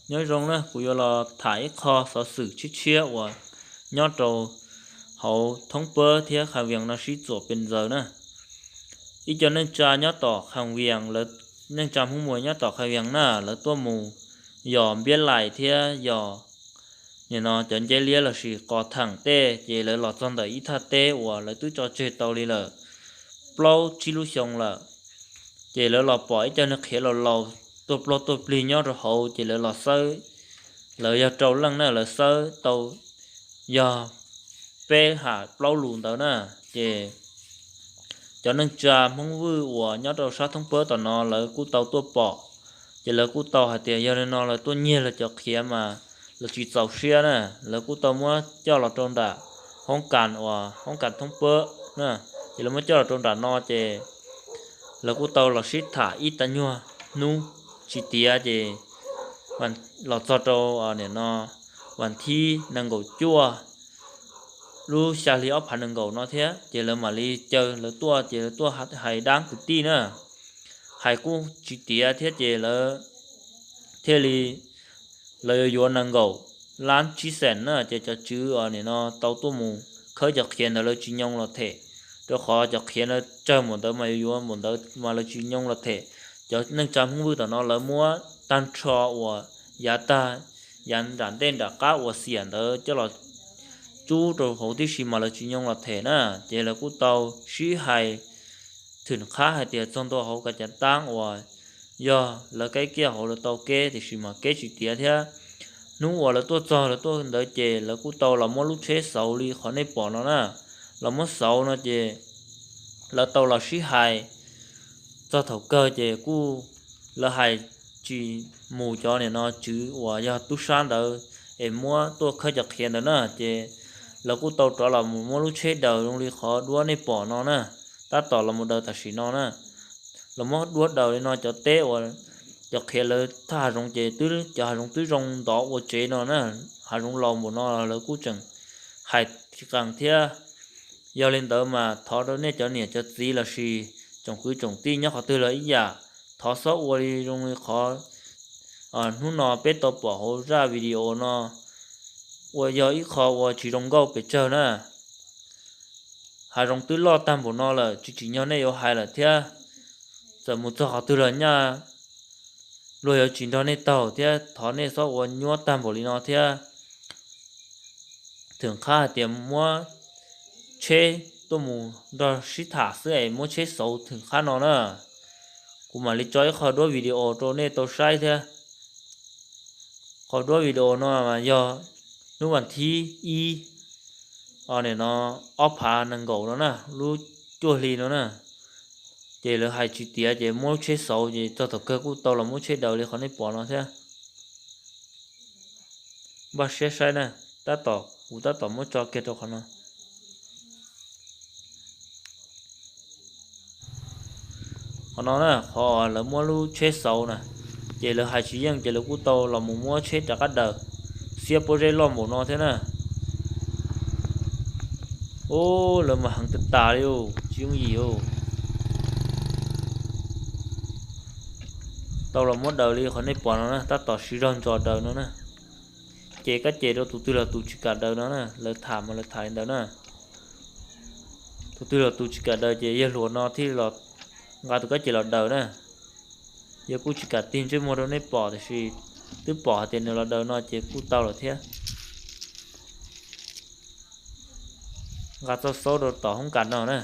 Nyob zoo na, kuv yuav los tham ib qho xov xwm tshiab tshiab uas nyob rau hauv Thoob Pab thiab Kha Vias no sib txuam pes ntxaws na. Ib co neej tsa nyob tom Kha Vias, lawv, neej tsa Hmoob Muas nyob tom Kha Vias na, lawv tuaj mus yos npiab lais thiab yos nim no cov nceb liab lossis qos theem tej, ces lawv los txog ntawm ib thaj teb uas lawv twb tso tseg tau li lawm plaub tsib lub xyoo lawm. Ces lawv los pom ib co neeg qhiav laus laus tuaj ploj tuaj plig nyob rau hauv, ces lawv los xawb. Lawv yog rau leej na, lawv xawb tau yog peb ham plaub lus ntawd na. Ces cov neej tsa Hmoob Vwj uas nyob rau sab Thoob Pab tom no lawv kuj tau tuaj pom. Ces lawv kuj tau hais tias yog li no lawv tuaj nyiag lawv cov qhiav mas lawv tsis txaus siab na, lawv kuj tau muab coj los rau nram hoob kas uas hoob kas Thoob Pab na. Ces lawv muab coj los rau nram no ces lawv kuj tau los sib tham ib tag nyuag hnub tsis tiav ces los txog rau nim no vas thib nees nkaum cuaj lub xya hli ob phav nees nkaum no thiab, ces lawv mam li caw lawv tuaj, ces lawv tuaj hais dab kwv tij na, hais kuj tsis tiav thiab ces lawv thiaj li, lawv yuav yuav nees nkaum lab tsib xees na, ces cov tswv uas nim no tau tuaj mus khawb cov qhiav ntawd lawv tsis nyoo los them, rau qhov cov qhiav ntawd tsawg npaum ntawd mas yuav yuav npaum ntawd mas lawv tsis nyoo los them. Cov neej tsa Hmoob Vwj tom no lawv muab tag nrho uas yav tag, yav nram ntej nram qab uas xiam ntawd coj los tsub rau hauv tib si mas lawv tsis nyoo los them na. Ces lawv kuj tau sib hais thwm qhab hais tias txog ntua hauv kav cav taab uas yog lawv kaib kiaj hauv lawv tau keb, tiam sis mas keb tsis tiav thiab. Hnub uas lawv tuaj txog lawv tuaj ntawd ces lawv kuj tau los muab lub tsheb xauv li qhov nej pom no na. Los muab xauv no ces lawv tau los sib hais txog thaum kawg ces kuj lawv hais tsis mus cov nim no tswv uas yog tub sab ntawd es muab tuaj khawb cov qhiav ntawd na, ces lawv kuj tau rov los mus muab lub tsheb daws zoo li qhov duab nej pom no na, tab tom los mus daws tam sim no na. Los muab duab daws li no cov teb uas cov qhiav lawv thaj hav zoov ces twb cov hav zoov twb zoo ntov ua tsev no na, hav zoov laus npaum no lawv kuj tseem hais qees thiab. Yog li ntawd mas thov rau nej cov niam cov txiv lossis tsoom kwv tsoom tij nyob qhov twg los ib yam, thov xob ua li zoo li qhov hnub no peb tau pom hauv zaj video no, uas yog ib qho uas tsis zoo nkauj pes tsawg na. Hav zoov twb loj tag npaum no lawm tsis tsim nyog nej yuav hais lawm thiab. Txawm mus txog qhov twg los nyaj luag yuav tsis nrog nej taug thiab, thov nej txhob ua nyuab tag npaum li no thiab. Thwm qhab hais tias muab tsheb tuaj mus nrog sib tham xwb es muab tsheb xauv thwm qhab no na. Kuv mam li tso ib qho duab video rau nej tau saib thiab. Qhov duab video no mas yog hnub vas thib ib, nim no ob phav nees nkaum no na, lub cuaj hli no na. Ces lawv hais tsis tiav ces muab lub tsheb xauv ces txog thaum kawg kuj tau los muab tsheb daws li qhov nej pom no thiab. Npaj siab saib na, tab tom kuv tab tom muab tso kiag rau qhov no. Qhov no na, qhov lawv muab lub tsheb xauv na, ces lawv hais tsis yeej ces lawv kuj tau los mus muab tsheb rov qab daws, xiab pob zeb loj npaum no thiab na. Ub, lawv mas heev tas tas li, tsis yooj yim. Tau los muab daws li qhov nej pom no na, tab tom siv zog ntsos daws no na. Ces kab ces rau tus twg los tus tsis kam daws no na, lawv tham mas lawv tham li ntawd na. Tus twg los tus tsis kam daws ces yawg hluas no thiaj los nqa tus kab ces los daws na. Yawg kuj tsis kam tig ntsej muag rau nej pom tiam sis twb pom hais tias nws los daws no ces kuj tau lawm thiab. Nqa txoj xauv rau tom hoob kas no na.